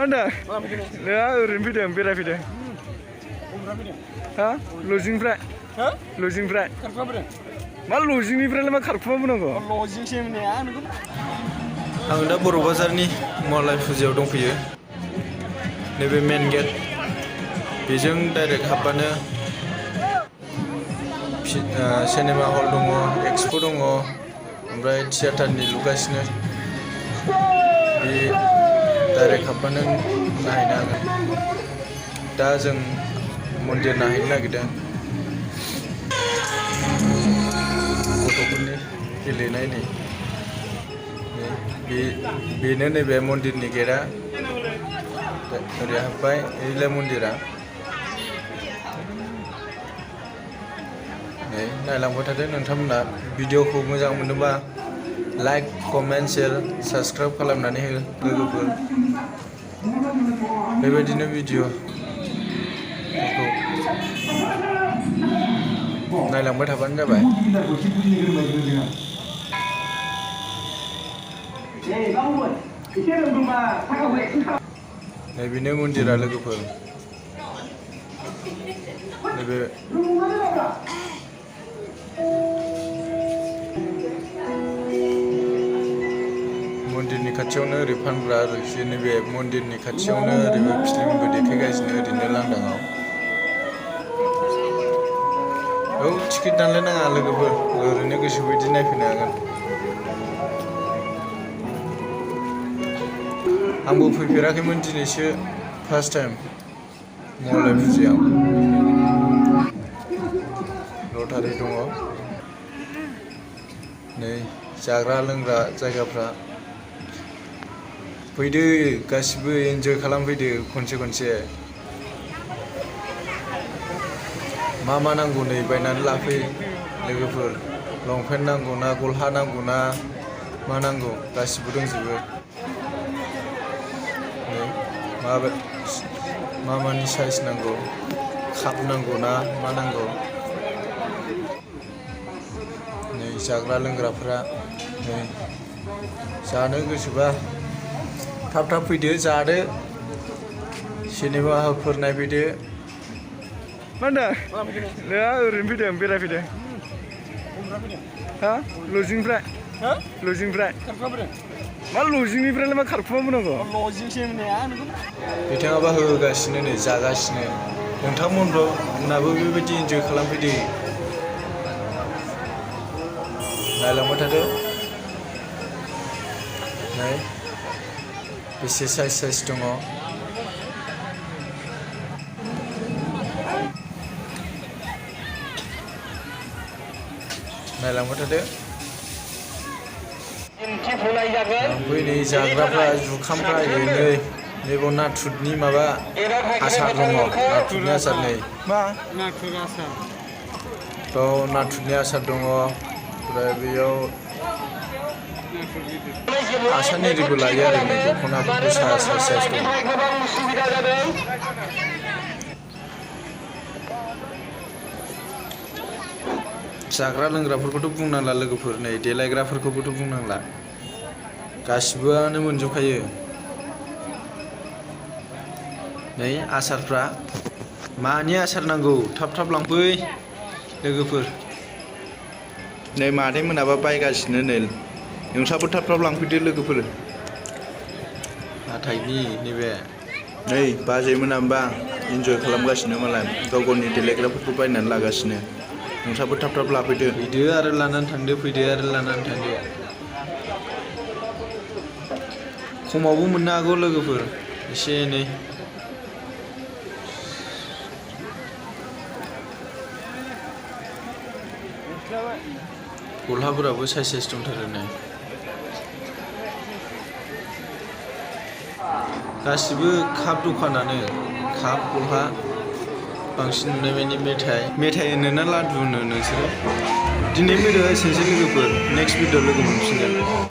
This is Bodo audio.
होनदों? नोंहा ओरैनो फैदों बेरायफैदों? हा? लजिंनिफ्राय? लजिंनिफ्राय? मा लजिंनिफ्रायलाय मा खारखुमाबोनांगौ? आं दा बर' बाजारनि महालय फुजायाव दंफैयो। नैबे मेन गेट बेजों डाइरेक्ट हाबबानो सिनेमा हल दङ, एक्सप' दङ, ओमफ्राय थियाटारनि लुगासिनो। बे डाइरेक्ट हाबबानो नायहैनो हागोन। दा जों मन्दिर नायहैनो नागिरदों। गथ'फोरनि गेलेनाय नै बेनो नैबे मन्दिरनि गेटआ। ओरै हाबबाय ओइलाय मन्दिरा। नै नायलांबाय थादो नोंथांमोना। भिडिअखौ मोजां मोनोबा लाइक, कमेन्ट, शेयार, साबस्क्राइब खालामनानै हो लोगोफोर। बेबायदिनो भिडिअफोरखौ नायलांबाय थाबानो जाबाय। नैबेनो मन्दिरा लोगोफोर। नैबे मन्दिरनि खाथियावनो ओरै फानग्रा आरोखि। नैबे मन्दिरनि खाथियावनो ओरैबो फिल्मबो देखायगासिनो ओरैनो लांदाङाव। औ टिकेट दानलायनाङा लोगोफोर, ओरैनो गोसो बायदि नायफैनो हागोन। आंबो फैफेराखैमोन, दिनैसो फार्स्ट टाइम महालय फुजायाव। लटारि दङ। नै जाग्रा लोंग्रा जायगाफ्रा। फैदो गासिबो एन्जय खालामफैदो खनसे। मा नांगौ नै बायनानै लाफै लोगोफोर। लंपेन्ट नांगौ ना, गस्ला नांगौ ना, मा नांगौ गासिबो दंजोबो। मानि साइज नांगौ, काप नांगौ ना मा नांगौ। नै जाग्रा लोंग्राफ्रा। नै जानो गोसोबा थाब फैदो जादो। सिनेमा हलफोर नायफैदो। मा होनदों? नोंहा ओरैनो फैदों बेरायफैदों? हा? लजिंनिफ्राय? लजिंनिफ्राय? मा लजिंनिफ्रायलाय मा खारखुमाबोनांगौ? बिथाङाबा होगासिनो नै जागासिनो। नोंथांमोनाबो बेबायदि एन्जय खालामफैदो। नायलांबाय थादो। नै बेसे साइज दङ। नायलांबाय थादो। ओमफ्राय नै जाग्राफ्रा जुखामफ्रा नैबाव नाथुरनि माबा आसार दङ। नाथुरनि आसार नै। मा? बाव नाथुरनि आसार दङ। ओमफ्राय बेयाव आसान एरिबो लायो आरो नै दख'नाफोरखौ साइज दं। जाग्रा लोंग्राफोरखौथ' बुंनांला लोगोफोर, नै देलायग्राफोरखौबोथ' बुंनांला। गासिबोआनो मोनजोबखायो। नै आसारफ्रा। मानि आसार नांगौ थाब लांफै लोगोफोर। नै मादै मोनाबा बायगासिनो नै। नोंस्राबो थाब लांफैदो लोगोफोर। हाथाइनि नैबे नै बाजै मोनाबा इन्जय खालामगासिनो मालाय। गावनि देलायग्राफोरखौ बायनानै लागासिनो। नोंस्राबो थाब लाफैदो। फैदो आरो लानानै थांदो, फैदो आरो लानानै थांदो। खमावबो मोननो हागौ लोगोफोर एसे एनै। गस्लाफोराबो साइज दंथारो नै। गासिबो काप दखानानो। काप, गस्ला, बांसिन नुनाय मानि मेथाइ होनो ना लादु होनो नोंसोरो? दिनै भिडिअ'आ एसेनोसै लोगोफोर। नेक्स्ट भिडिअ'आव लोगो मोनफिनगोन।